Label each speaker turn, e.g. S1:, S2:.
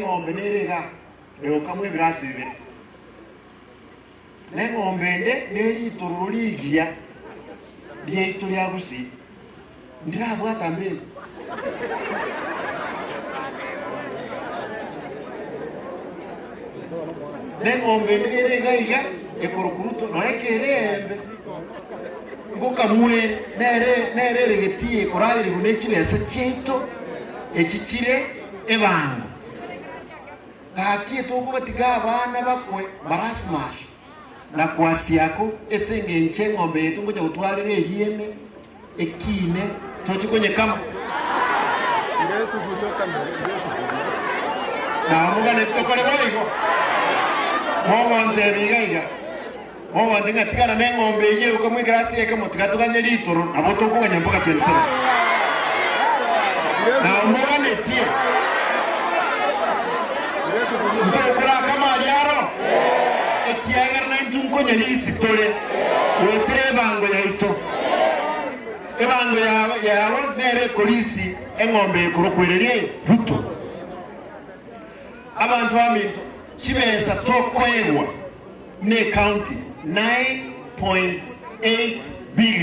S1: Eng'ombe nere iga egokamwa ebirasi bibere, na eng'ombe ende neritororo rigiya riaito ria Gusii, ndirabwata mberi. Na eng'ombe ende nere iga iga ekorokwa Ruto, nonya ekere eembe ngokamwa ere, nere nere ere getii ekoragerigwa ne chibesa chiaito echi chire ebango. Gaki tokobatiga abana bakwe marasmash na kwasiako ase engencho eng'ombe yaito ngocha gotwarera erieme ekiine toche konyekama. Namoganeti tokore boigo? Mogontebia iga iga, mogontebia ng'a tigana neng'ombe eyio egokamwa ekerasi ekemo, tiga toganye ritoro, nabo tokoganya mpaka 27. Namoganetie ntokore akamo aria aro, ekiagera naintwe nkonya risi tore goetera ebango yaito. Ebango yabo nere ekorisia eng'ombe ekorokwa ereria eye Ruto. Abanto baminto, chibesa tokoegwa ne county 9.8 billion.